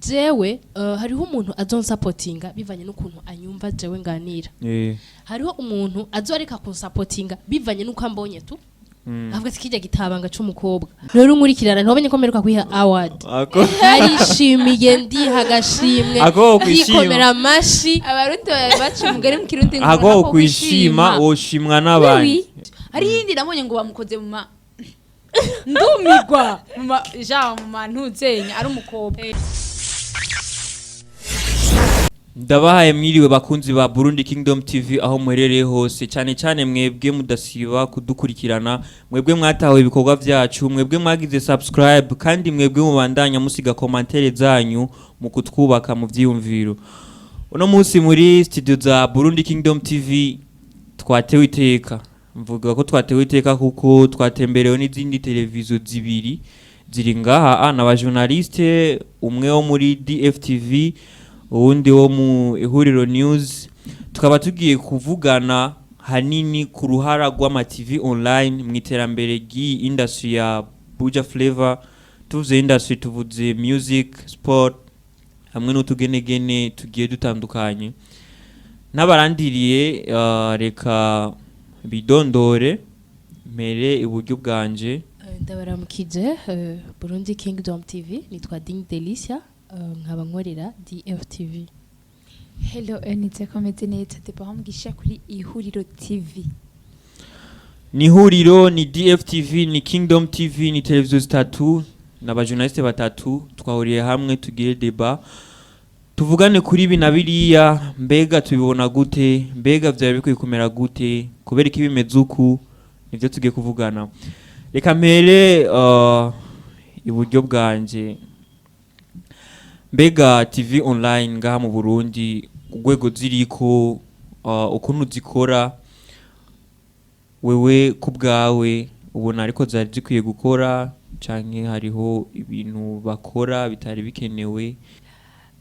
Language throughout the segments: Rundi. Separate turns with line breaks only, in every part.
Jewe hariho umuntu azonsapotinga bivanye n'ukuntu anyumva jewe nganira. Hariho umuntu azoreka kunsapotinga bivanye n'uko ambonye tu, avuga ati kirya gitabanga c'umukobwa. Rero unkurikirana, ntobonye ko mperuka kwiha award? Narishimiye, ndiha agashimwe.
Ako kwishima.
Ndikomera amashi.
Abarundi baca umugani mu Kirundi ngo
Ako
nako
kwishima, woshimwa n'abandi.
Oui. Hari iyindi nabonye ngo bamukoze mu ma, ndumirwa, mu ma genre, mu ma ntuzenya ari umukobwa.
Ndabahaye mwiriwe bakunzi ba Burundi Kingdom TV aho muherereye hose, cyane cyane mwebwe mudasiba kudukurikirana, mwebwe mwatawe ibikorwa vyacu, mwebwe mwagize subscribe, kandi mwebwe mubandanya musiga commentaire zanyu mu kutwubaka mu vyiyumviro. Uno munsi muri studio za Burundi Kingdom TV twatewe iteka. Mvuga ko twatewe iteka kuko twatemberewe n'izindi televiziyo zibiri ziri ngaha, n'aba journaliste, umwe wo muri DFTV, uwundi wo mu Ihuriro News. Tukaba tugiye kuvugana hanini ku ruhara rw'ama TV online mu iterambere ry'iyi industry ya Buja Flavor. Tuvuze industry, tuvuze music, sport hamwe n'utugenegene tugiye dutandukanye. N'abarandiriye, reka bidondore mpere iburyo bwanje.
Ndabaramukije, Burundi Kingdom TV. Nitwa Ding Delicia, nkaba nkorera DFTV.
Hello, nizeye ko meze neza. Deborah Mugisha kuri Ihuriro TV.
Ni Ihuriro, ni DFTV, ni Kingdom TV, ni televiziyo zitatu n'abajournaliste batatu twahuriye hamwe tugire débat, tuvugane kuri ibi na biriya. Mbega tubibona gute? Mbega vyari bikwiye kumera gute? Kubera ko bimeze uku? Nivyo tugiye kuvugana. Reka mpere iburyo bwanje. Mbega TV online ngaha mu Burundi, urwego ziriko, ukuntu zikora, wewe ku bwawe ubona ariko zari zikwiye gukora, canke hariho ibintu bakora bitari bikenewe?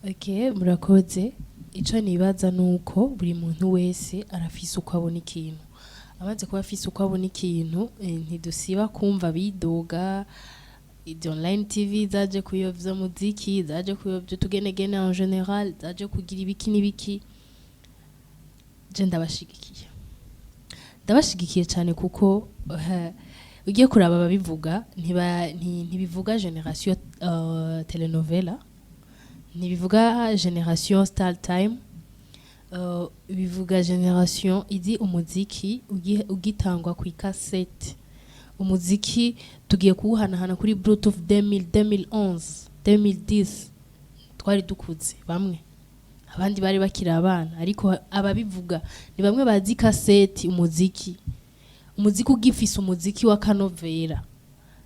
Okay, murakoze. Ico nibaza nuko buri muntu wese arafise uko abona ikintu. Amaze kuba afise uko abona ikintu, ntidusiba kumva bidoga: izi online TV zaje kuyovya muziki, zaje kuyovya utugenegene en général, zaje kugira ibiki n'ibiki. Je ndabashigikiye, ndabashigikiye cyane, kuko ugiye kuraba ababivuga ntibivuga génération telenovela, ntibivuga génération Star Time, bivuga génération izi umuziki ugitangwa ku ikasete. Umuziki tugiye kuwuhanahana kuri bluetooth 2000, 2011, 2010. Twari dukuze bamwe, abandi bari bakiri abana, ariko ababivuga ni bamwe bazi kaseti, umuziki ugifise umuziki wa kanovera,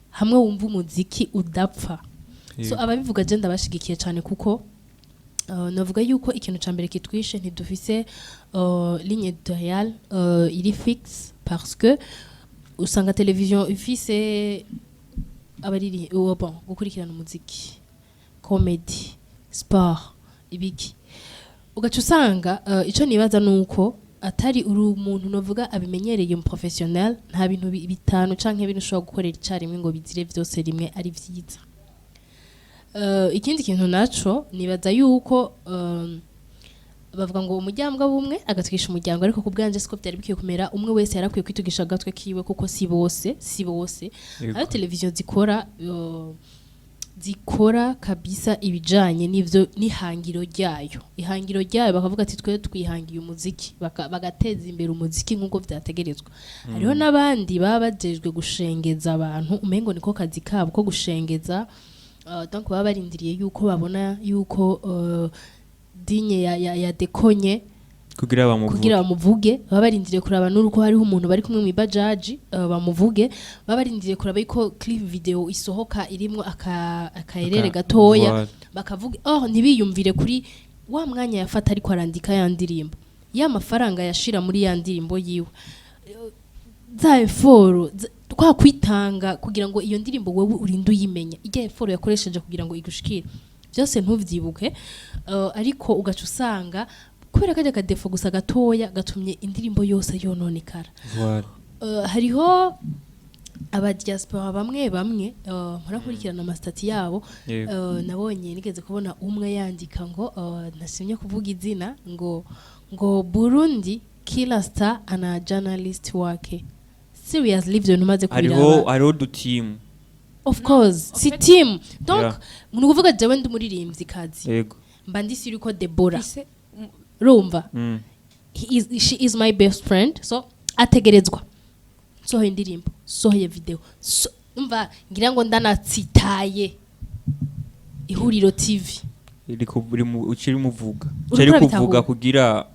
hamwe wumva umuziki udapfa. So ababivuga je ndabashigikiye cyane, kuko navuga yuko ikintu ca mbere kitwishe, ntidufise ligne éditoriale iri fixe, parce que usanga television ifise abariri bon, gukurikirana umuziki, comedy, sport, ibiki, ugaca usanga ico nibaza nuko atari uri umuntu novuga abimenyereye, mu professionnel, nta bintu bitanu canke bine ushobora gukorera icarimwe ngo bizire vyose rimwe ari vyiza. Ikindi kintu naco nibaza yuko bavuga ngo umuryango bumwe agatwisha umuryango, ariko ku bwanje siko byari bikwiye kumera. Umwe wese yarakwiye kwitugisha agatwe kiwe, kuko si bose, si bose. Ayo televiziyo zikora zikora kabisa ibijanye n'ivyo n'ihangiro ryayo, ihangiro ryayo bakavuga ati twe twihangiye umuziki, bagateza imbere umuziki nk'uko vyategerezwa. Hariho n'abandi baba bajejwe gushengeza abantu, umengo niko kazi kabo ko gushengeza. Donc baba barindiriye yuko babona yuko dinye ya dekonye
kugira bamuvuge.
Kugira bamuvuge. Baba barindiriye kuraba n'uko hariho umuntu bari kumwe mu bajaji, bamuvuge. Baba barindiriye kuraba yuko clip video isohoka irimwo akaerere gatoya, bakavuga. Oh, ntibiyumvire kuri wa mwanya yafata ariko arandika ya ndirimbo, ya mafaranga yashira muri ya ndirimbo yiwe, za effort, twa kwitanga kugira ngo iyo ndirimbo wewe urinde uyimenya, ijya effort yakoresheje kugira ngo igushikire, byose ntuvyibuke. Ariko ugaca usanga kubera kajya ka défaut gusa gatoya gatumye indirimbo yose yononekara.
Voilà.
Hariho Aba diaspora bamwe bamwe mpora nkurikirana ama statuts yabo. Nabonye nigeze kubona umwe yandika ngo ntashimye kuvuga izina, ngo Burundi kila star ana journalist wake. Seriously, ivyo bintu maze
Hariho
kubiraba.
Hariho dutimu.
Of course, si
En fait-
team. Donc ni ukuvuga jewe ndi umuririmbyi kazi, mba ndi sure ko Deborah rumva she is my best friend, so ategerezwa sohoye indirimbo, sohoye video, so, umva ngira ngo ndanatsitaye Ihuriro TV.
Ukiri muvuga.
Uriko
Ukiri kuvuga
urabitahura?
Kugira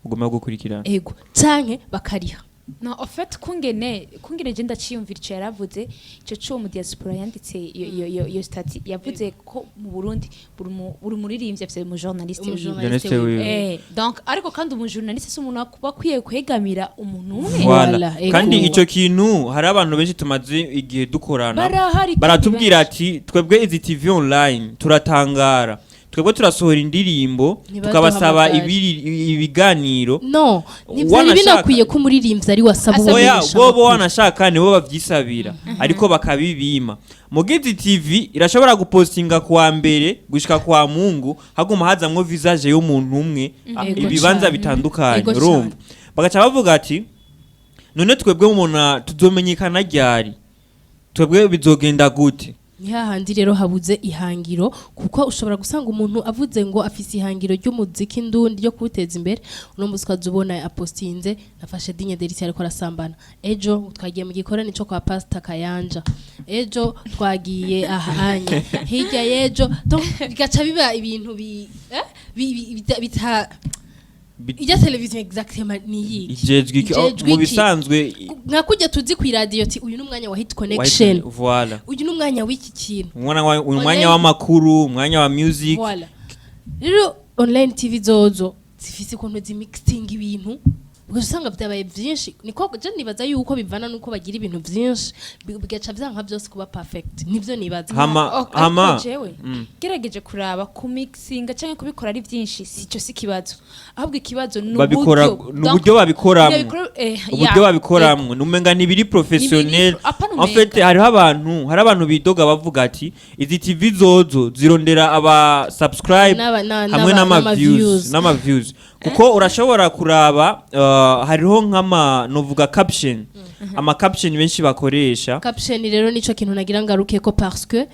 ugomba gukurikirana.
Ego, canke bakariha.
No, en fait, kungene je ndaciyumvira ico yaravuze, ico c'uwo mu diaspora yanditse iyo statut, yavuze ko mu Burundi buri muririmbyi afise mu journaliste wiwe.
Umujournaliste
Journaliste
wiwe.
wiwe.
Donc ariko kandi umu journaliste si umuntu akuba akwiye kwegamira umuntu umwe.
Voilà.
Voilà, ego.
Kandi ico kintu hari abantu benshi tumaze igihe dukorana
Barahari kandi
baratubwira
benshi.
ati twebwe izi TV online turatangara, twebwe turasohora indirimbo tukabasaba
Ntibaduhamagare.
ibiganiro.
No, ntivyari binakwiye ko umuririmbyi ari wasaba
Asaba
Oya,
ubumenyesha
bobo
amakuru.
wanashaka nibo bavyisabira, ariko bakabibima. Mugizi TV irashobora gupostinga kuwa mbere gushika kwa Mungu haguma hazamwo visage y'umuntu umwe, ibibanza bitandukanye. Urumva bagaca bavuga ati none twebwe mubona tuzomenyekana ryari? Twebwe bizogenda gute?
Ni hahandi rero habuze ihangiro, kuko ushobora gusanga umuntu avuze ngo afise ihangiro ry'umuziki ndundi ryo kuwuteza imbere, uno munsi ukaza ubona apostinze nafashe Dinye Delisi ariko arasambana, ejo twagiye mu gikorane cyo kwa Pastor Kayanja, ejo twagiye ahanye, hirya y'ejo. Donc bigaca biba ibintu bi eh? bi, bi, bita, bita ijya televiziyo exactement ni yiki?
Ijejwe iki?
Ijejwe
Mu
iki?
bisanzwe
Nka kujya tuzi ku iradiyo ati uyu ni umwanya wa Hit Connection,
Voilà.
uyu ni umwanya w'iki kintu.
Umwanya
Online-
w'amakuru, umwanya wa music.
Voilà. Rero online TV zozo zifise ukuntu zimixing ibintu, ugaca usanga vyabaye vyinshi. Niko je nibaza yuko bivana nuko bagira ibintu vyinshi, bigaca vyanka vyose kuba perfect. Nivyo nibaza.
Ok, ariko jewe gerageje kuraba kumixinga canke kubikora ari byinshi si cyo, si ikibazo, ahubwo ikibazo ni
Babikora
uburyo.
ni uburyo babikoramwo.
Babikoramwo.
Uburyo babikoramwo numenga ntibiri professionnel.
Apana.
En fait, hariho abantu, hari abantu bidoga bavuga ati izi TV zozo zirondera aba subscribe hamwe n'ama
n'ama
views
views.
N'ama views, kuko urashobora kuraba hariho nk'ama novuga caption, ama caption benshi bakoresha.
Caption rero nico kintu nagira ngaruke ko, parce que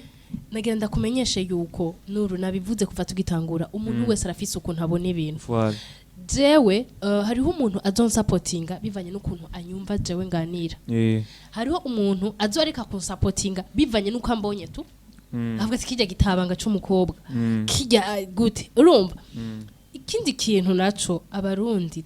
nagira ndakumenyeshe yuko nuru nabivuze kuva tugitangura, umuntu wese arafise ukuntu abona ibintu.
Voilà.
Jewe hariho umuntu azonsapotinga bivanye n'ukuntu anyumva jewe nganira, hariho umuntu azoreka kunsapotinga bivanye n'uko ambonye tu, avuga ati kijya gitabanga c'umukobwa kijya gute. Urumva ikindi kintu naco, Abarundi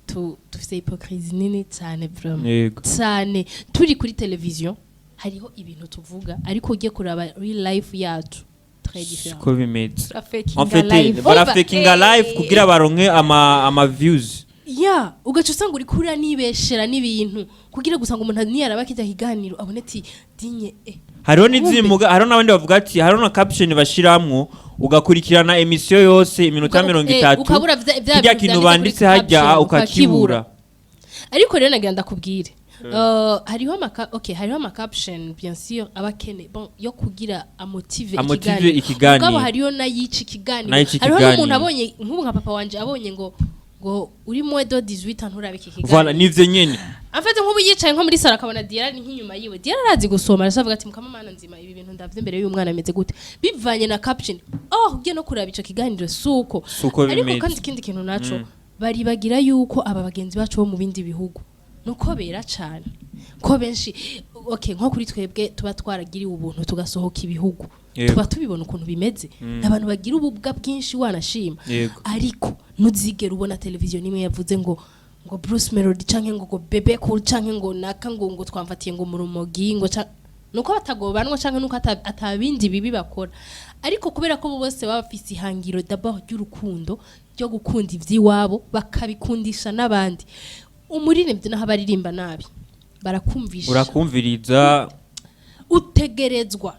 dufise hypocrisie nini cyane vraiment, cyane. Turi kuri televiziyo hariho ibintu tuvuga, ariko ugiye kuraba real life yacu très différent.
Siko bimeze. En fait,
live.
barafakinga live kugira baronke ama views.
Ya, ugaca usanga uri kurira nibeshera n'ibintu kugira gusa ngo umuntu niyaraba kijya kiganiro abone ati Dinye
Hariho n'izimuga, hariho n'abandi bavuga ati hariho na caption bashiramwo, ugakurikirana emisiyo yose iminota mirongo itatu,
ukabura vya
kirya
bintu
kintu
vyanditse kuri
banditse hajya
caption,
ukakibura.
ukakibura. Ariko rero nagira ndakubwire, hariho ama okay, hariho ama caption bien sûr aba akene bon yo kugira amotive
Amotive ikiganiro.
Mugabo hariyo nayica ikiganiro.
Nayica
Hariho
ikiganiro.
n'umuntu abonye nk'ubu nka papa wanje abonye ngo uri moins de 18 ans nturabe iki kiganiro.
Voilà, nivyo nyene.
En fait, nk'ubu yicaye nko muri sala akabona Diara ni nk'inyuma yiwe, Diara arazi gusoma, arashavuga ati mukama mana nzima, ibi bintu ndavye imbere y'umwana ameze gute? Bivanye na caption, oh, ugiye no kuraba ico kiganiro suko.
Suko
Ariko
bimeze.
kandi ikindi kintu naco, baribagira yuko aba bagenzi bacu bo mu bindi bihugu nuko bera cane ko benshi, okay, nko kuri twebwe tuba twaragiriwe ubuntu tugasohoka ibihugu, tuba tubibona ukuntu bimeze, n'abantu bagira ububwa bwinshi wanashima. Ariko ntuzigere ubona televiziyo nimwe yavuze ngo Bruce Melody canke ngo Bebe Cool canke ngo naka ngo twamfatiye ngo mu rumogi, ngo nuko batagobanwa canke nuko atabindi bibi bakora. Ariko kubera ko bo bose baba bafise ihangiro d'abord ry'urukundo, ryo gukunda ivy'iwabo bakabikundisha n'abandi, umuririmbyi naho abaririmba nabi barakumvisha.
Urakumviriza.
Utegerezwa.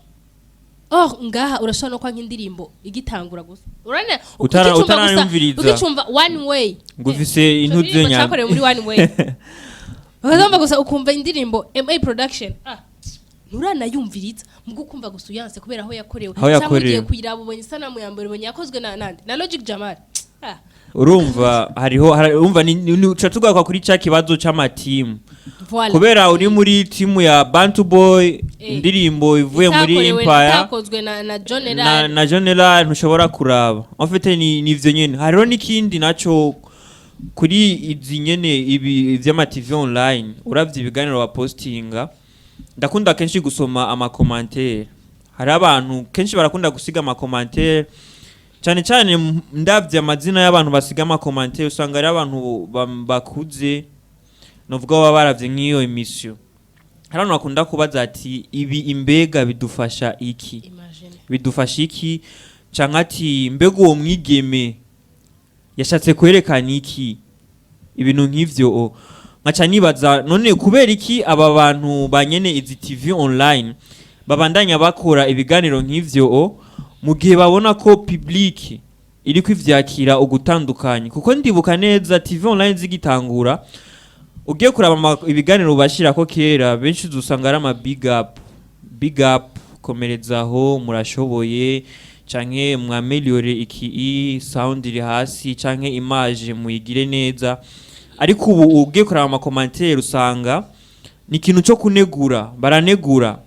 Oh, ngaha urashobora no kwanka indirimbo igitangura gusa, urane ukicumva gusa
utaranayumviriza.
Ukicumva one way.
Ngo ufise
Ico
intuze
kirimbo
nya
cyakorewe muri one way, ukazumva gusa ukumva indirimbo MA Production, ah. Nturanayumviriza mugo kumva gusa uyanse kubera aho yakorewe,
Aho
cyangwa
yakorewe.
ugiye kuyiraba ubonye isanamu ya mbere, ubonye yakozwe na nande, na Logic Jamal. Ah,
Urumva hariho urumva uca tugaruka kuri ca kibazo c'amatimu.
Voilà.
Kubera uri muri timu ya Bantu Boy, indirimbo ivuye muri Empire
itakozwe na John
na,
Elar.
Na General ntushobora kuraba. En fait ni ivyo nyene. Hariho n'ikindi naco kuri izi nyene, ibi vy'ama TV online. Uravye ibiganiro wa postinga, ndakunda kenshi gusoma ama commentaire. Hari abantu kenshi barakunda gusiga ama commentaire, cyane cyane ndavye amazina y'abantu basiga ama commentaire, usanga ari abantu bakuze, novuga baba baravye nk'iyo émission. Hari abantu bakunda kubaza ati: "Ibi imbega bidufasha iki?"
Imagine.
Bidufasha iki? Canke ati: "Mbega uwo mwigeme yashatse kwerekana iki?" Ibintu nk'ivyo. Nkaca nibaza: none kubera iki aba bantu banyene izi TV online babandanya bakora ibiganiro nk'ivyo mu gihe babona ko public iri kwivyakira ugutandukanye? Kuko ndibuka neza TV online zigitangura, ugiye kuraba ibiganiro bashirako kera, benshi uzusanga ari ama big up, big up, komerezaho, murashoboye, canke mwameliore iki, sound iri hasi, canke image muyigire neza. Ariko ubu ugiye kuraba ama commentaire, usanga ni ikintu cyo kunegura, baranegura.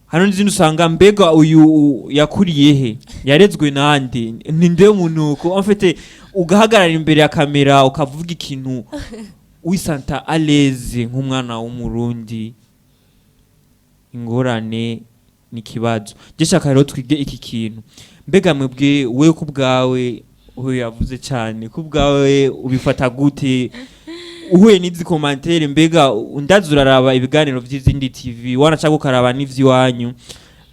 Hano n'izindi usanga: "Mbega uyu yakuriye he? Yarezwe nande? Ninde munuko?" En fait ugahagarara imbere ya kamera ukavuga ikintu wisanta à l'aise nk'umwana w'Umurundi, ingorane n'ikibazo. Je shaka rero twige iki kintu. Mbega mwebwe, we ku bwawe, uyu yavuze cyane, ku bwawe ubifata gute uhuye n'izi commentaire? Mbega undazi uraraba ibiganiro vy'izindi TV, wanashaka ukaraba n'ivy'iwanyu,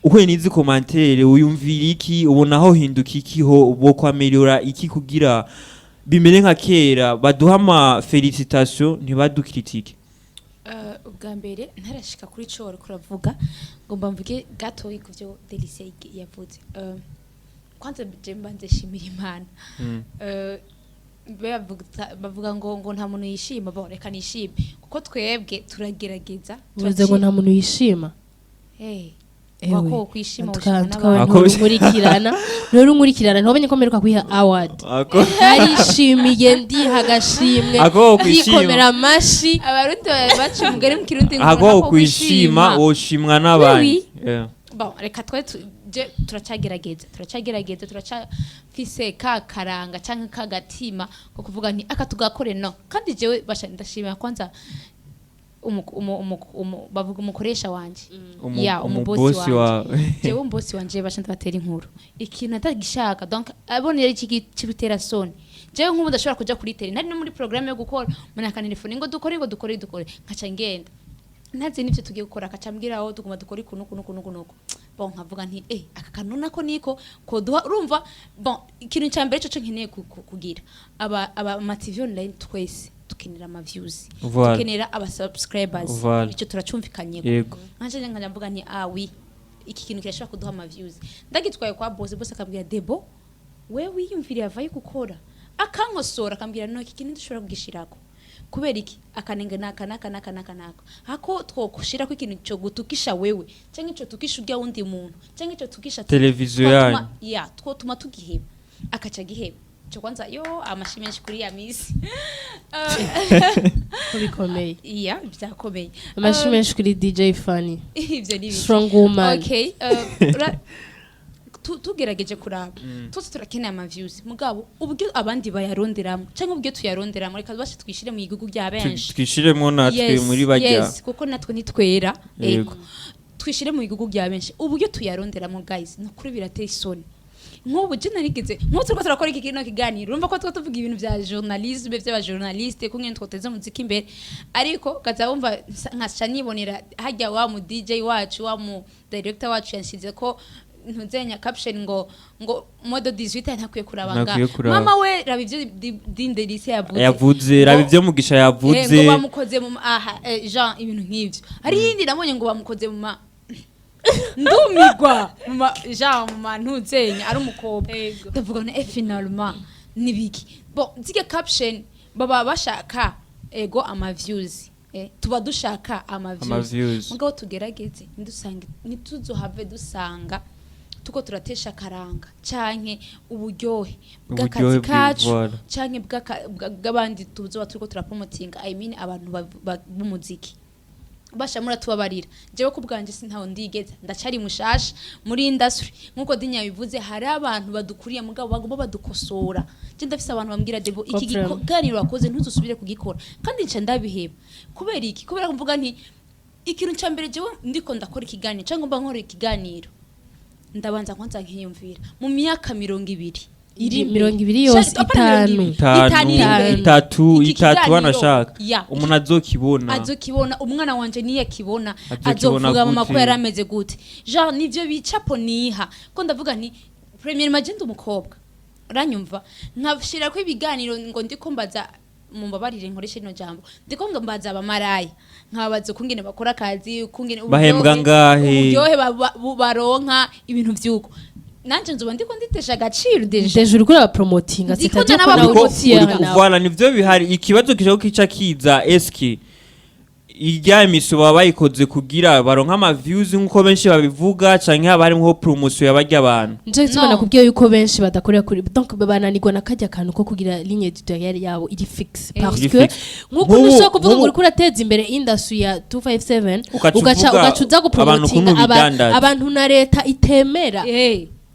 uhuye n'izi commentaire uyumvira iki? Ubona aho hinduka iki? Ho bo kwameliora iki kugira bimere nka kera, baduha ama félicitation, ntibadukritike?
Ubwa mbere ntarashika kuri ico wariko uravuga, ngomba mvuge gatoyi ku vyo Delicia yavuze. Kwanza je mbanze shimira Imana. Bavuga ngo nta muntu yishima. Bon, reka nishime kuko twebwe turagerageza.
Uvuze ngo nta muntu yishima?
Eh.
Ewe.
Wako kwishima
Tukaba
ushima
tukaba
n'abandi.
Nturunkurikirana, ntubonye ko mperuka kwiha award? Narishimiye, ndiha agashimwe,
Ako kwishima.
ndikomera amashi.
Abarundi baca umugani mu Kirundi ngo
Ako
ntako
kwishima woshimwa n'abandi.
Oui.
Yeah.
Bon, reka twe je turacagerageza, turacafise ka karanga canke ka gatima ko kuvuga nti aka tugakore. No kandi jewe basha ndashimira kwanza bavuga umukoresha wanje, ya umubosi
umubosi
wanje.
Wawe.
Jewe umubosi wanje, basha ndabatera inkuru, ikintu atagishaka, donc abonera iki kibitera soni. Jewe nk'ubu ndashobora kuja kuri tele, nari no muri programme yo gukora, umuntu akantelefone ngo dukore, ngo dukore, dukore, nkaca ngenda ntazi n'ivyo tugiye gukora, akaca ambwira aho tuguma dukora ikuntu ukuntu ukuntu ukuntu uku. Bon, nkavuga nti aka kantu nako niko koduha. Urumva, bon, ikintu cya mbere cyo nkeneye kugira aba ama TV online, twese dukenera ama views, dukenera aba subscribers. Icyo turacumvikanye. Nkanje nkajya mvuga nti: "Ah oui, iki kintu kirashobora kuduha ama views." Ndagitwaye kwa boss, boss akambwira: "Debo, we wiyumviriye avayo gukora." Akankosora, akambwira: "No, iki kintu dushobora kugishirako kubera iki, akanenge naka naka naka naka naka, hako twokushirako ikintu cyo gutukisha wewe, cyangwa ico tukisha urya wundi muntu, cyangwa ico tukisha
Televiziyo yanyu.
Ya twotuma tugiheba." Akaca giheba. Cyo kwanza yo amashi menshi kuri ya misi.
Ko bikomeye.
Iya, byakomeye.
Amashi menshi kuri DJ Fanny.
Ivyo ni biki?
Strong woman.
Okay, tugerageje kuraba, twese turakeneye ama views, mugabo uburyo abandi bayaronderamo cyangwa uburyo tuyaronderamo, reka bashe twishire mu gihugu bya benshi.
Twishiremo natwe
Yes,
muri bajya.
Yes, kuko natwe nitwera.
Yego.
Ego. Twishire mu gihugu bya benshi, uburyo tuyaronderamo, guys, ni ukuri birateye isoni. Nk'ubu je narigeze, nk'ubu turiko turakora iki kino kiganiro, urumva ko two tuvuga ibintu vya journalisme, vy'abajournaliste, kungene twoteza umuziki imbere, ariko kaza wumva nkaca nibonera harya wa mu DJ wacu, wa mu director wacu yanshize ko ntuzenya caption ngo mode 18 ntakwiye kuraba nga.
Ntakwiye kuraba.
Mama we, raba ivyo Dindelise yavuze.
Yavuze, raba ivyo Mugisha yavuze.
Ngo bamukoze mu aha, Jean, ibintu nk'ivyo. Hari yindi nabonye ngo bamukoze mu ma, ndumirwa, mu ma Jean, mu ma ntuzenya ari umukobwa. Ndavuga ngo finalement nibiki? Bon, zige caption baba bashaka ego ama views. Tuba dushaka ama
Ama
views.
views.
Mugabo tugerageze ntidusange, ntituzohave dusanga tuko turatesha akaranga canke uburyohe bw'akazi
Uburyohe
kacu
voilà.
canke bw'abandi tuzoba turiko turapromotinga, I mean abantu b'umuziki. Basha, muratubabarira, jewe ku bwanje sintaho ndigeza, ndacari mushasha muri industry. Nkuko Dinya bivuze, hari abantu badukuriye mugabo bagomba badukosora. Je ndafise abantu bambwira: "Debo, iki
Ko
kiganiro wakoze ntuzusubire kugikora." Kandi nca ndabiheba. Kubera iki? Kubera ko mvuga nti ikintu ca mbere, jewe ndiko ndakora ikiganiro cyangwa mba nkora ikiganiro, ndabanza kwanza nkiyumvira mu myaka 20 iri imbere.
20 yose,
Apana 20,
itanu.
Itanu,
itanu iri imbere.
itatu,
Iki
itatu,
kiganiro,
banashaka
ya,
umuntu azokibona.
Azokibona, umwana wanje niyo akibona
Azokibona
azovuga mama ko
gute?
yari ameze gute? Genre nivyo bicapo niha ko ndavuga nti premièrement magenda umukobwa uranyumva, nkashirako ibiganiro ngo ndiko mbaza, mumbabarire nkoreshe rino jambo, ndiko ngo mbaza abamaraya, nkababaza ukungene bakora akazi, ukungene
Bahembwa ngahe?
uburyohe baronka, ibintu vyuko nanje nzoba ndiko nditesha agaciro déjà.
Déjà uriko urabapromotinga,
Ndiko
c'est-à-dire ko nawe
Uriko
uri fier nawe.
Voilà, nivyo bihari. Ikibazo kishobora kica kiza: eske irya emiso baba bayikoze kugira baronke ama views nkuko benshi babivuga, canke haba harimwo promotion y'abarya abantu?
Nico gituma
No.
nakubwiye yuko benshi badakorera kuri, donc bananirwa na kajya kantu ko kugira ligne éditoriale yabo iri fixe, parce
Iri
que
fixe.
nkuko ushobora kuvuga ngo uriko urateza imbere industry ya 257,
Ugaca
ugaca
uvuga
ugaca uza
abantu
gupromotinga
ukuntu bidandaza.
abantu na leta itemera,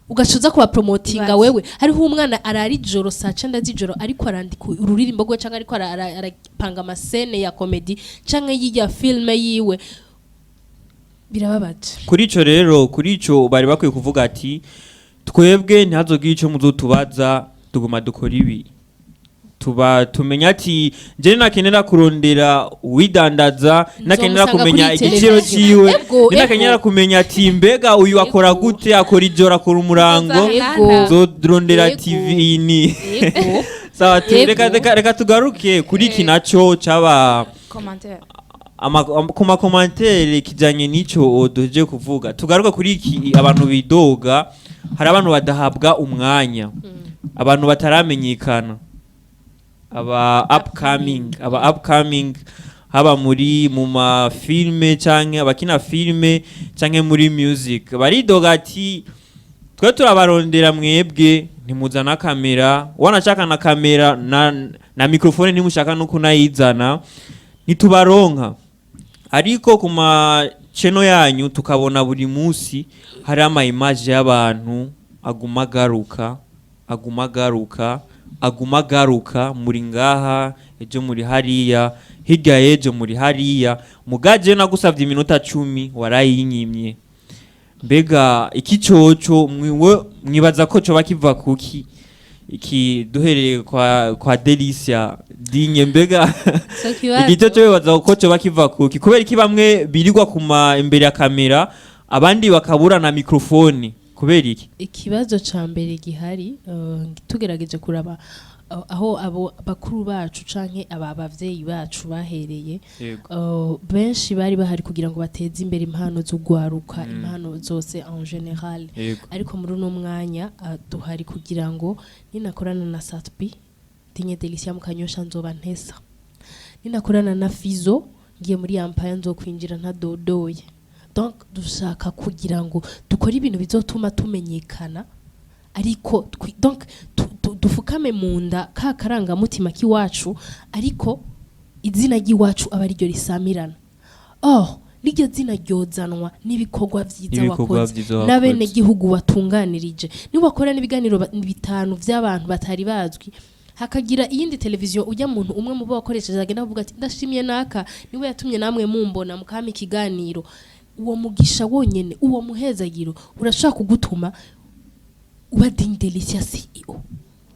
ugaca uza kubapromotinga.
Ibaze.
Wewe hariho umwana arara ijoro saa 9 z'ijoro ariko arandika ururirimbo rwe, canke ariko arapanga ama scènes ya comédie canke yirya film yiwe. Birababaje.
Kuri ico rero, kuri ico bari bakwiye kuvuga ati: "Twebwe ntihazogire ico muzotubaza, tuguma dukora ibi." Tuba tumenya ati je nakenera kurondera uwidandaza, nakenera
Nzomusanga
kumenya
kuri
igiciro
televiziyo.
ciwe, nakenera kumenya ati mbega uyu akora gute, akora ijoro, akora umurango, nzorondera TV ni sawa. Reka tugaruke kuri iki naco caba
Commentaire.
Ku ma commentaires kijanye n'ico duhejeje kuvuga. Tugaruke kuri iki: abantu bidoga, hari abantu badahabwa umwanya, abantu bataramenyekana, aba upcoming, aba upcoming haba muri mu ma films canke abakina filme canke muri music, baridoga ati: "Twe turabarondera, mwebwe ntimuzana kamera, wanashaka na kamera na microphone ntimushaka no kunayizana, ntitubaronka. Ariko ku ma chaînes yanyu tukabona buri munsi hari ama image y'abantu aguma agaruka, aguma agaruka, aguma agaruka. Muri ngaha ejo, muri hariya hirya y'ejo, muri hariya mugaje. Nagusavye iminota 10 warayinyimye." Mbega iki coco mwiwe mwibaza ko coba kiva kuki? Iki duhereye kwa Delicia Dinye, mbega
So kibazo.
igito cyo bibaza ko coba kiva kuki? Kubera iki bamwe birirwa kuma imbere ya kamera, abandi bakabura na microphone? Kubera iki?
Ikibazo ca mbere gihari, tugerageje kuraba aho abo bakuru bacu canke aba bavyeyi bacu bahereye, benshi bari bahari kugira ngo bateze imbere impano z'ugwaruka, impano zose en général. Ariko muri uno mwanya, duhari kugira ngo ninakorana na Satbi Dinye Delicia Mukanyosha nzoba ntesa, ninakorana na Fizo ngiye muri Empire nzokwinjira ntadodoye. Donc dushaka kugira ngo dukore ibintu bizotuma tumenyekana, ariko donc dufukame mu nda ka karangamutima k'iwacu, ariko izina ry'iwacu aba ariryo risamirana. Oh, n'iryo zina ryozanwa n'ibikorwa vyiza
N'ibikorwa
wakoze
vyiza wakoze.
n'abenegihugu watunganirije. Niba wakora n'ibiganiro bitanu vy'abantu batari bazwi, hakagira iyindi televiziyo, ujya muntu umwe mu bo wakoresheje agenda avuga ati: "Ndashimye naka, niwe yatumye namwe mumbona mukama ikiganiro." Uwo mugisha wonyene, uwo muhezagiro urashobora kugutuma uba Digne Delicia CEO,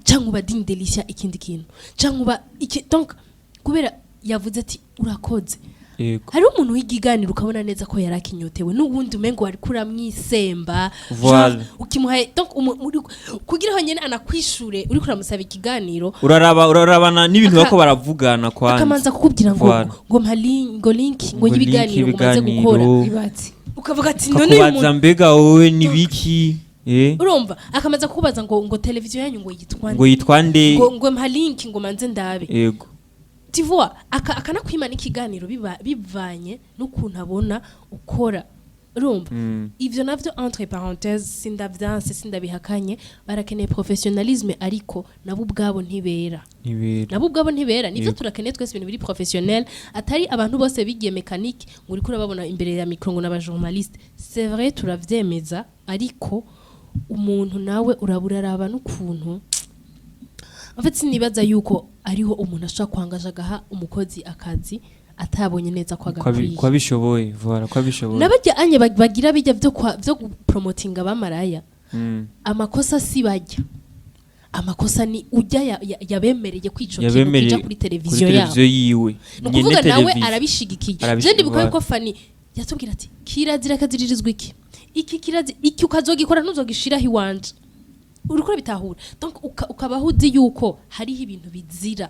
cyangwa uba Digne Delicia ikindi kintu, cyangwa uba iki. Donc kubera yavuze ati: "Urakoze." Hariho umuntu w'igiganiro ukabona neza ko yari akinyotewe, n'ubundi umengo wari kuramwisemba.
Voilà.
Genre, ukimuhaye, donc kugira aho nyene anakwishure uriko uramusaba ikiganiro.
Uraraba, urarabana n'ibintu bako baravugana kwanza.
Akamanza kukubwira ngo
Voilà.
ngo mpa link, ngo link, ngo
Ngo link
y'ibiganiro ngo umaze
y'ibiganiro.
gukora.
Ibatse.
Ukavuga ati: "None uyu
Kakubaza
muntu."
mbega wowe nibiki?
Urumva akamanza kukubaza ngo televiziyo yanyu ngo yitwa nde?
Ngo yitwa nde?
Ngo mpa link, ngo manze ndabe. Tu vois, akanakwima n'ikiganiro bivanye n'ukuntu abona ukora, urumva? Ivyo navyo, entre parenthèses, sindavyanse, sindabihakanye, barakeneye professionnalisme, ariko nabo ubwabo ntibera.
Ntibera.
Nabo ubwabo ntibera, nivyo.
Yego.
Turakeneye twese ibintu biri professionnel, atari abantu bose bigiye mécanique ngo uriko urababona imbere ya micro ngo n'aba journaliste. C'est vrai, turavyemeza, ariko umuntu nawe urabura araba n'ukuntu. En fait, sinibaza yuko ariho umuntu ashobora kwangaja agaha umukozi akazi atabonye neza ko agakwiye.
Ko abishoboye, voilà, ko abishoboye.
N'abarya anye bagira bijya vyo gupromotinga abamaraya, amakosa si bajya, amakosa ni ujya yabemereye ko ico kintu
Yabemereye
kija kuri televiziyo
kuri
yabo.
televiziyo yiwe.
Ni
Nyene
ukuvuga nawe
televiziyo.
arabishigikiye.
Arabishigikiye.
Je ndibuka yuko Fani yatubwira ati kirazira kaziririzwa iki kirazi iki, ukazogikora ntuzogishiraho iwanje, uriko urabitahura? Donc ukabaho uzi yuko hariho ibintu bizira,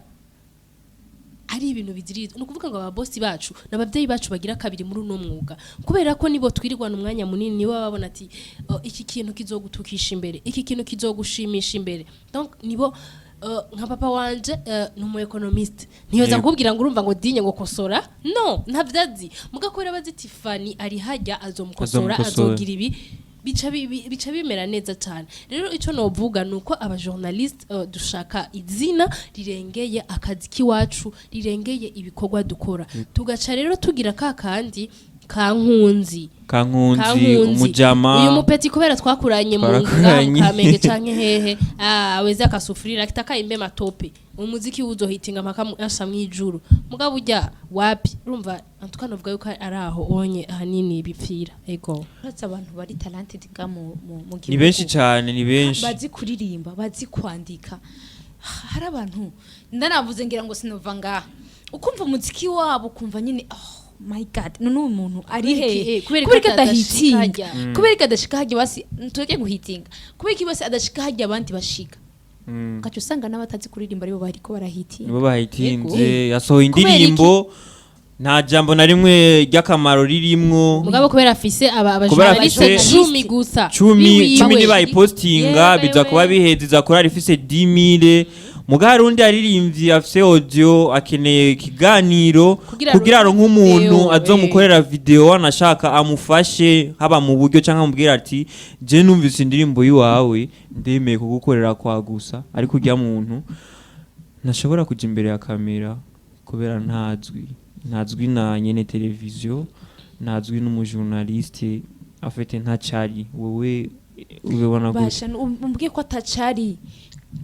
ari ibintu biziririzwa. Ni ukuvuga ngo ababosi bacu n'abavyeyi bacu bagira kabiri muri uno mwuga, kubera ko nibo twirirwana umwanya munini, nibo baba babona ati: "Oh, iki kintu kizogutukisha imbere, iki kintu kizogushimisha imbere." Donc nibo, nka papa wanje, ni umu économiste, ntiyoza kukubwira ngo urumva ngo dinye ngo kosora, no ntavyazi. Muga kubera bazi ati Fani ari hajya azomukosora,
Azomukosora.
azogira ibi, bica bimera neza cyane. Rero icyo novuga ni uko aba journaliste, dushaka izina rirengeye akazi k'iwacu, rirengeye ibikorwa dukora, tugaca rero tugira ka kandi kankunzi.
Kankunzi.
Kankunzi.
Umujama.
Uyu mupeti kubera twakuranye mu ngaha mu
Twarakuranye.
Kamenge canke hehe, aweze akasufurira kitaka imbe matope, umuziki uzohitinga mpaka asa mwijuru. Mugabo urya wapi, urumva? Antuka novuga yuko ari aho onye ahanini bipfira, ego.
Uretse abantu bari talented nga mu gihugu,
Ni benshi cyane, ni benshi.
bazi kuririmba, bazi kwandika. Hari abantu ndanavuze ngira ngo sinova ngaha, ukumva umuziki wabo ukumva nyine: "Oh my God, none uyu muntu ari
Kubera iki,
hehe?"
kubera
Kubera
ko
ko
adashika
adahitinga.
hajya.
Kubera ko adashika hajya, basi tureke guhitinga, kubera ko basi adashika hajya abandi bashika, ugaca usanga n'abatazi kuririmba aribo bariko barahitinga.
Nibo bahitinze. Yasohoye
Kubera iki?
indirimbo nta jambo na rimwe ry'akamaro ririmwo.
Mugabo kubera afise aba
Kubera
abajournaliste
afise
10 gusa
10
biwiwe.
10 nibayipostinga
Yewe,
biza kuba
we.
biheze, iza kuba rifise 10,000. Muga hari undi aririmbyi afise audio akeneye ikiganiro
Kugira
kugira aronke umuntu
video,
azomukorera video, wanashaka amufashe haba mu buryo canke amubwira ati: "Je numvise indirimbo yiwawe, ndemeye kugukorera kwa gusa." Ariko urya muntu ntashobora kuja imbere ya kamera kubera ntazwi na nyene televiziyo, ntazwi n'umujournaliste afite, ntacari. Wowe ubibona gute?
Basha umbwiye ko atacari,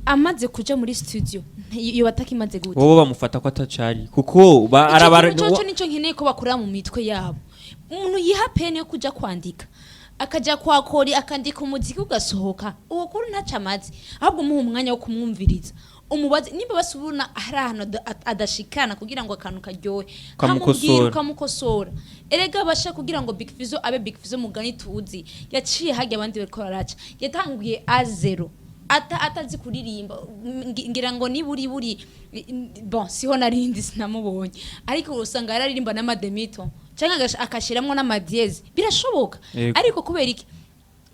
amaze kuja muri studio iyo batakimaze gute?
Wowe bamufata ko atacari kuko
Ico
arabara.
kintu coco nico nkeneye ko bakura mu mitwe yabo. Umuntu yiha pene yo kuja kwandika, akaja kwa kori akandika umuziki ugasohoka, uwo kuri ntaco amaze. Ahubwo umuha umwanya wo kumwumviriza, umubaze nimba basubuna hari ahantu adashikana kugira ngo akantu karyohe.
Ukamukosora.
Hamubwira, ukamukosora. Erega abasha kugira ngo Big Fizzo abe Big Fizzo mugani tuzi, yaciye hajya abandi bariko baraca, yatanguye a zéro, atazi kuririmba. Ngira ngo ni buri buri, bon, siho narindi sinamubonye, ariko usanga yararirimba n'amademito cyangwa akashiramwo n'amadièse, birashoboka.
Yego.
Ariko kubera iki?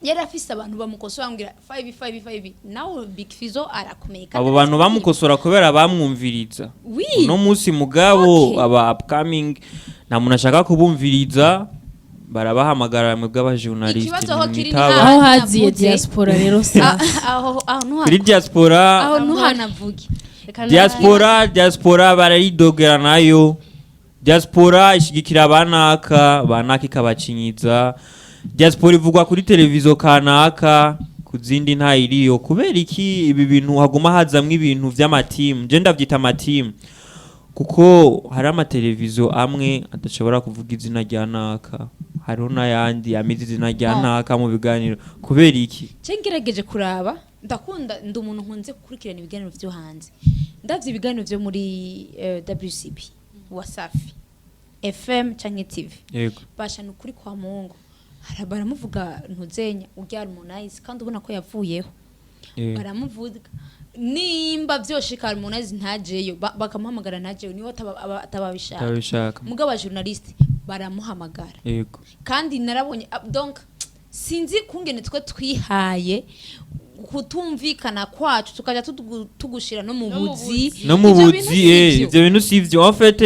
Yari afise abantu bamukosora, bamubwira 5 5 5. Nawe Big Fizzo arakomeye kandi
Abo bantu
arazi.
bamukosora kubera bamwumviriza.
Oui.
Uno munsi mugabo aba upcoming nta muntu ashaka kubumviriza, barabahamagara mwebwe abajournaliste
Ikibazo aho kiri ni
ntimwitaba.
Aho haziye
Navuze.
diaspora rero sa
Aho
Kuri diaspora.
aho ntuhanavuge.
Diaspora barayidogera nayo. Diaspora ishigikira abanaka, banaka ikabacinyiza. Diaspora ivugwa kuri televiziyo kanaka, ku zindi ntayiriyo. Kubera iki ibi bintu haguma hazamwo ibintu vy'amatimu? Je ndavyita amatimu kuko hari amateleviziyo amwe adashobora kuvuga izina rya naka, hariho n'ayandi amize izina rya
Oh.
naka mu biganiro. Kubera iki?
Nce ngerageje kuraba, ndakunda, ndi umuntu nkunze gukurikirana ibiganiro vyo hanze. Ndavye ibiganiro vyo muri WCB, Wasafi FM canke TV,
Yego.
basha ni ukuri kwa Mungu, baramuvuga ntuzenya urya Harmonize, kandi ubona ko yavuyeho. Baramuvuga nimba vyoshika Harmonize ntajeyo, bakamuhamagara ntajeyo, niwe atababishaka.
Atabishaka.
Mugabo aba journaliste baramuhamagara. Kandi narabonye, donc sinzi kungene twe twihaye. Kutumvikana kwacu tukaja tugushira no mu
No mu
buzi.
No mu
Ivyo bintu
buzi.
si vyo.
Ivyo bintu si ivyo. En fait,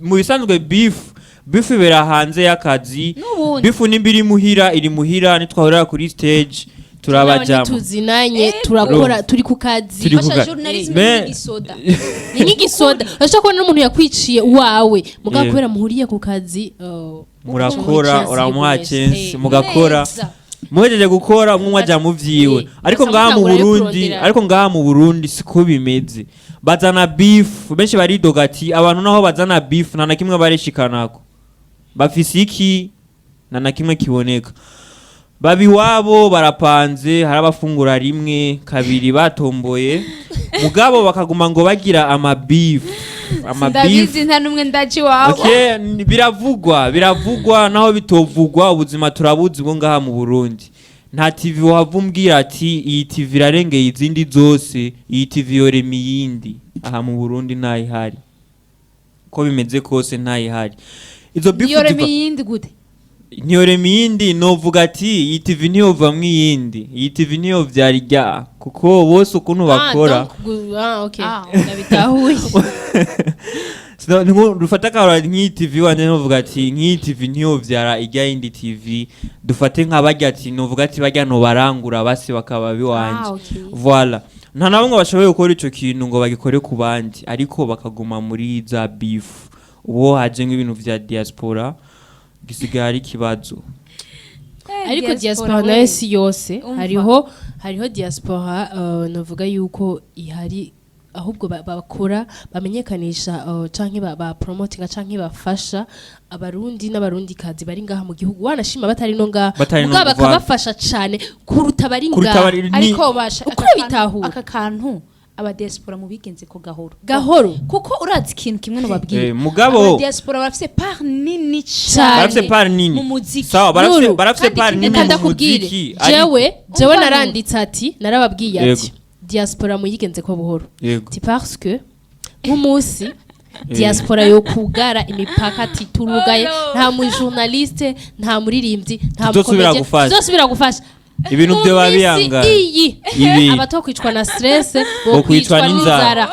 mu bisanzwe beef ibera hanze y'akazi.
N'ubundi.
Beef nimba iri muhira, iri muhira. Nitwahurira kuri stage turabajamo.
Tuzinanye, turakora, turi ku kazi.
Turi ku
Fasha journalisme n'igisoda.
Ni nk'igisoda, urashobora kubona n'umuntu yakwiciye uwawe mugabo kubera muhuriye ku kazi,
murakora,
muha
uramuha
chance.
chance, mugakora.
Neza.
Muhejeje gukora, umwe aja mu vyiwe. Ariko
Basa
ngaha mu
mutangura yo
Burundi,
kurondera.
ariko ngaha mu Burundi siko bimeze. Bazana beef benshi, baridoga ati abantu naho bazana beef nta na kimwe barishikanako, bafise iki? Nta na kimwe kiboneka. Baba iwabo barapanze, hari abafungura rimwe kabiri batomboye, mugabo bakaguma ngo bagira amabeef, amabeef.
Ndabizi, nta n'umwe ndaci iwabo.
Okay, biravugwa, biravugwa. Naho bitovugwa, ubuzima turabuzi bwo ngaha mu Burundi. Nta TV wahava umbwira ati iyi TV irarengeye izindi zose, iyi TV yorema iyindi. Aha mu Burundi ntayihari, ko bimeze kose ntayihari. Izo beef
Yorema
ziva
iyindi gute?
Ntiyorema iyindi. Novuga ati iyi TV ntiyovamwo iyindi, iyi TV ntiyovyara irya, kuko bose ukuntu bakora.
Donc, okay.
Ah.
Ndabitahuye.
Dufate akarora nk'iyi TV wanje, novuga ati nk'iyi TV ntiyovyara ijya yindi TV. Dufate nka barya, ati novuga ati barya nobarangura basi bakaba biwanje.
Ah, okay.
Voilà, nta na bamwe bashoboye gukora ico kintu ngo bagikore ku bandi, ariko bakaguma muri za beef. Uwo haje nk'ibintu vya diaspora gisigaye ari ikibazo.
Ariko diaspora nayo si yose.
Umva.
Hariho diaspora, novuga yuko ihari ahubwo bakora bamenyekanisha, canke ba promotinga canke bafasha abarundi n'abarundikazi bari ngaha mu gihugu, wanashima batari no ngaha,
Batari no
mugabo bakabafasha cane kuruta bari
kuruta
ngaha.
Ariko basha
Uko
aka kantu-
bitahura.
Aka kantu abadiaspora mu bigenze ko gahoro
gahoro.
Kuko urazi ikintu kimwe nobabwira,
Mugabo
abadiaspora barafise part nini
Cane.
cane
barafise part nini.
mu muziki.
Sawa, barafise
Nuru,
barafise
kandi
part
ikindi
nini
reka
mu
ndakubwire,
muziki.
jewe
Umva.
naranditse ati, narababwiye ati diaspora muyigenze ko buhoro. Ti parce que nk'umunsi diaspora yo kugara imipaka ati turugaye,
Oh, no.
nta mu journaliste, nta muririmbyi, nta
Tuzosubira
mucomédien,
gufasha.
tuzosubira gufasha.
Ibintu
Mu
vyo
minsi
babiyanga.
iyi
Ibi.
abatokwicwa na stress
Bokwicwa
bokwicwa
n'inzara.
n'inzara.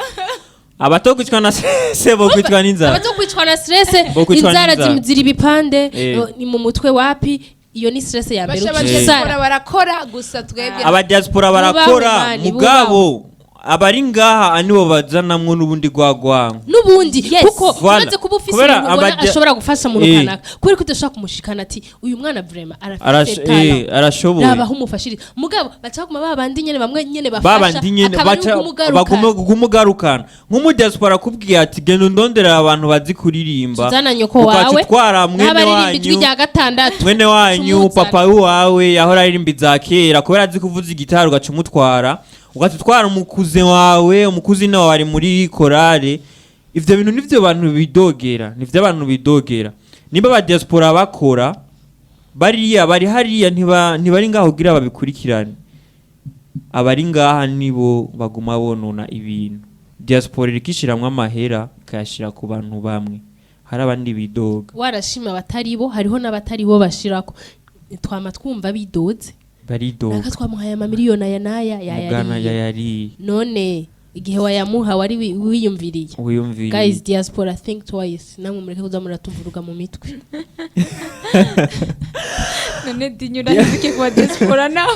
Abatokwicwa na se bokwicwa n'inzara.
Abatokwicwa na stress,
Bokwicwa
inzara
n'inzara.
ziri ibipande, ni mu mutwe wapi, iyo ni stress ya mbere
Basha
uca
abadiaspora
usara.
barakora gusa twebwe
Abadiaspora barakora.
Bubaho, mani,
Mugabo abari ngaha nibo bazanamwo n'ubundi gwagwango.
N'ubundi
Yes.
kuko
Voilà.
umaze kuba ufise
Kubera
umuntu ubona ashobora gufasha mu kanaka, kubera ko udashobora kumushikana ati uyu mwana vraiment arafise talent,
arashoboye.
Raba aho umufashiriza. Mugabo baca baguma babandi nyene, bamwe nyene bafasha,
Babandi nyene
akaba ari
baca
ukumugarukana.
baguma kumugarukana. Nk'umudiaspora akubwiye ati genda undondera abantu bazi kuririmba,
Tuzana nyoko
ukaca
wawe
utwara mwene
n'abaririmba ijwi
wanyu,
rya gatandatu,
mwene wanyu,
tumuzana.
Papa wawe yahora aririmba iza kera, kubera azi kuvuza igitari, ugaca umutwara, ugaca utwara umukuze wawe, umukuzina wawe ari muri korale. Ivyo bintu nivyo bantu bidogera, nivyo abantu bidogera. Nimba aba diaspora bakora, bariya bari hariya ntibari ngaho kugira babikurikirane. Abari ngaha nibo baguma bonona ibintu. Diaspora iriko ishiramwo amahera, ikayashira ku bantu bamwe, hari abandi bidoga.
Warashima abatari bo, hariho n'abatari bo bashirako, twama twumva bidoze.
Baridoga.
Naka twamuhaye amamiliyoni aya n'aya,
Mugana
yayariye.
Yayariye.
None igihe wayamuha wari wiyumviriye?
Wiyumviriye.
Guys, diaspora, think twice. Namwe mureke kuza muratuvuruga mu mitwe.
None dinyura ntizuke kuba diaspora nawe.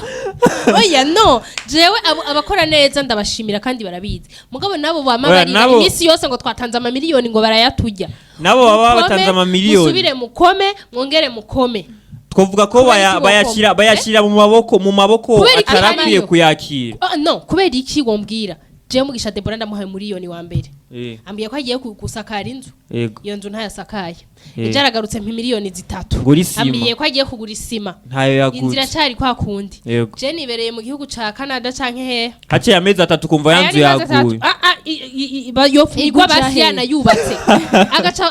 Oya, no, jewe abakora neza ndabashimira kandi barabizi. Mugabo nabo bama
Oya,
barira iminsi yose ngo twatanze amamiliyoni, ngo barayatujya.
Nabo baba
Mukome,
batanze amamiliyoni.
musubire mukome, mwongere mukome.
Twavuga ko
Kubera iki
bayashyira
wokoma?
bayashyira mu maboko
Kubera iki
atarakwiye
ariyo?
kuyakira.
Ah, no, kubera iki wombwira jewe Mugisha Debora ndamuhaye miliyoni wa mbere, ambwiye ko agiye gusakara inzu, iyo nzu ntayasakaye, ejo aragarutse mpa miliyoni 3,
Gura isima.
ambwiye ko agiye kugura isima,
Ntayo
inzira
yaguze.
iracyari kwa kundi. Je nibereye mu gihugu ca Canada canke hehe.
Haciye amezi 3 kumva ya nzu
Ayandi mezi 3,
yaguye.
ah, ah, yopfa igwa
Iguca
basi
he?
Yanayubatse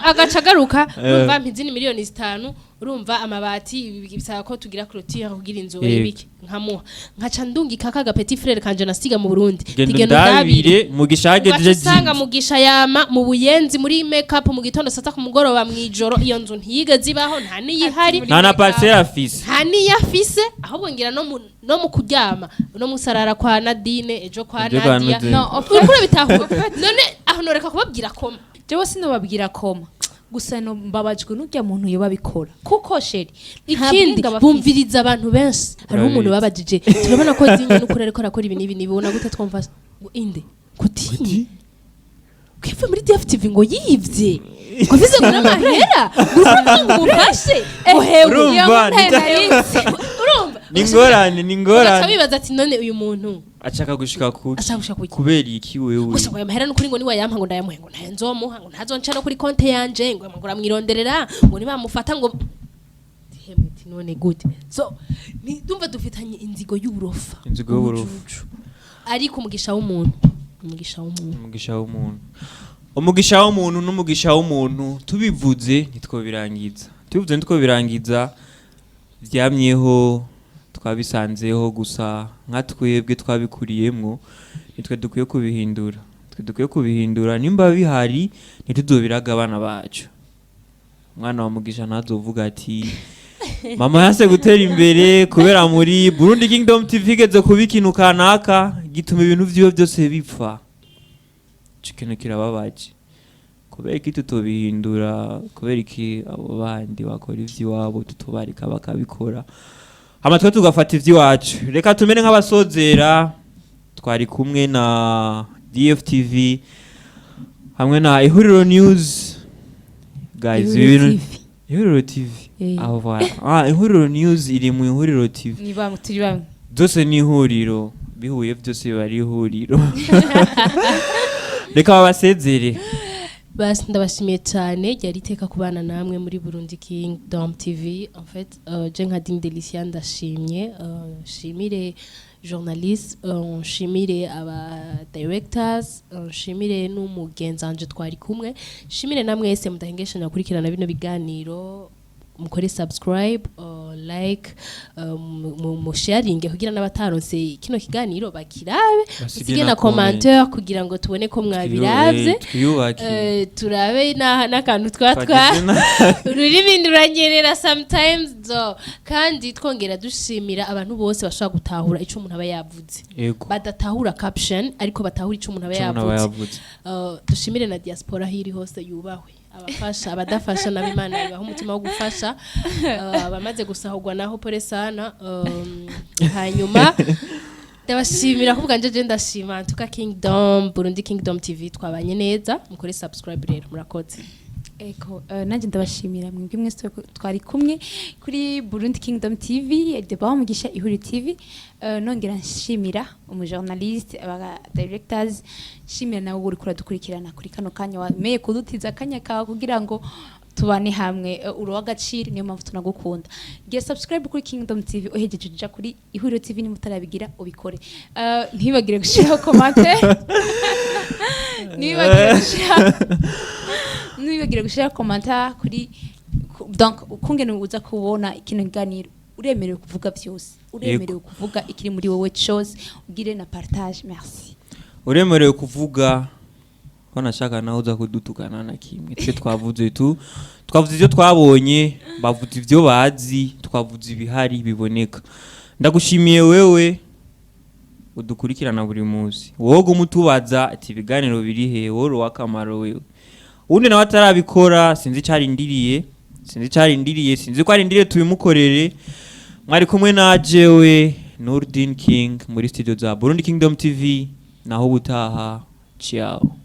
agaca agaruka, urumva, mpa izindi miliyoni 5, urumva, amabati ibi bisaba ko tugira clôture kugira inzu ibiki, nkamuha, nkaca ndungika ka petit frère kanje nasiga mu Burundi.
Genda
Tigenda
undabire Mugisha
ugaca
hagejeje.
Usanga Mugisha yama mu Buyenzi muri make up mu gitondo, sata ku mugoroba, mw'ijoro. Iyo nzu ntiyigeze ibaho, nta n'iyihari.
Nta na parcelle afise.
Nta n'iyo afise. Ahubwo ngira no mu kuryama no musarara kwa Nadine, ejo kwa
Ejo kwa
Nadia.
Nadine.
No, of
Uriko urabitahura none? Aho noreka kubabwira koma?
Jewe sinobabwira koma, gusa no mbabajwe n'urya muntu yoba abikora, kuko chéri, nta
Ikindi,
bwenge aba afise.
Bumviriza abantu benshi. Hariho umuntu
Urabizi.
babajije: "Turabona ko Dinye n'ukuri ariko arakora ibi n'ibi n'ibi, ubona gute?" Twumva ngo inde kutinye kwiva muri DFTV ngo yivye, ngo vize ngo n'amahera, ngo urumva, ngo umufashe, ngo hewe.
Urumva,
Urumva,
ni ingorane, ni
ugaca
ingorane.
Wibaza ati: "None uyu muntu
Ashaka gushika kuki?"
Ashaka gushika kuki?
Kubera iki wewe?
Gusa ngo ayo mahera n'ukuri ngo niwayampa ngo ndayamuhe, ngo ntayo nzomuha, ngo ntazonca no kuri konte yanje, ngo uramwironderera, ngo nibamufata ngo hemwe. Ati: "None gute?" So ndumva dufitanye inzigo y'uburofa.
Inzigo y'uburofa.
Ubujuju. Ariko umugisha w'umuntu, umugisha w'umuntu.
Umugisha w'umuntu, umugisha w'umuntu n'umugisha w'umuntu. Tubivuze ntitwobirangiza, tubivuze ntitwobirangiza. Byamyeho, twabisanzeho, gusa nka twebwe twabikuriyemwo, nitwe dukwiye kubihindura, twe dukwiye kubihindura. Nimba bihari, ntituzobiraga abana bacu. Umwana wa Mugisha ntazovuga ati: "Mama yase gutera imbere kubera muri Burundi Kingdom TV igeze kuba ikintu kanaka gituma ibintu vyiwe byose bipfa." Ico kintu kirababaje. Kubera iki tutobihindura? Kubera iki abo bandi bakora ivy'iwabo tutobareka bakabikora, hama twe tugafata ivy'iwacu? Reka tumere nk'abasozera. Twari kumwe na DFTV hamwe na Ihuriro News, guys.
Ihuriro
Ibintu
TV.
Ihuriro TV. Aho voilà. Ah, Ihuriro News iri mu Ihuriro TV.
Ni bamwe, turi bamwe.
Byose ni ihuriro, bihuye byose biba ari ihuriro. Reka babasezere.
Basi ndabashimiye cyane, ryari iteka kubana namwe muri Burundi Kingdom TV. En fait, je nka Ding Delicia ndashimye, nshimire journaliste, nshimire aba directors, nshimire n'umugenzi wanje twari kumwe, nshimire namwese mudahengeshanya gukurikirana bino biganiro. Mukore subscribe, like, mu sharing kugira n'abataronse kino kiganiro bakirabe.
Basige
musige
na
na commentaire kugira ngo tubone ko mwabiravye.
Twiyubake.
Turabe n'akantu twa
Twagize
ururimi ruranyerera sometimes. So kandi twongera dushimira abantu bose bashobora gutahura ico umuntu aba yavuze, badatahura caption ariko batahura ico umuntu aba
Ico umuntu aba
yavuze.
yavuze.
Dushimire na diaspora aho iri hose yubahwe, abafasha, abadafasha nabo Imana ibaha umutima wo gufasha. Abamaze gusahurwa naho pole sana. Hanyuma ndabashimira kuvuga nje, je ndashima ntuka Kingdom, Burundi Kingdom TV, twabanye neza. Mukore subscribe rero, murakoze.
Ego, nanjye ndabashimira mwebwe mwese twari kumwe kuri Burundi Kingdom TV, Deba Mugisha, Ihuri TV. Nongera nshimira umujournaliste, aba directors, nshimira nawe uri kuradukurikirana kuri kano kanya, wameye kudutiza akanya kawe kugira ngo tubane hamwe. Uri uw'agaciro, niyo mpamvu tunagukunda. Gira subscribe kuri Kingdom TV, uhejeje uja kuri Ihuriro TV, niba utarabigira ubikore. Ntibagire gushiraho commentaire, ntibagire gushira commentaire kuri donc ukungene uza kubona kino kiganiro. Uremerewe kuvuga byose, uremerewe kuvuga ikiri muri wowe cyose, ugire na partage. Merci.
Uremerewe kuvuga, wanashaka nawe uza kudutukana na kimwe. Twe twavuze tu, twavuze ibyo twabonye, bavuze ibyo bazi, twavuze ibihari biboneka. Ndagushimiye wewe udukurikirana buri munsi, wowe guma utubaza ati: "Ibiganiro biri he?" Wowe uri uw'akamaro. Wewe uwundi nawe atarabikora, sinzi icyo arindiriye, sinzi icyo arindiriye, sinzi ko arindiriye tubimukorere. Mwari kumwe na jewe Nurdin King muri studio za Burundi Kingdom TV. Naho ubutaha, ciao.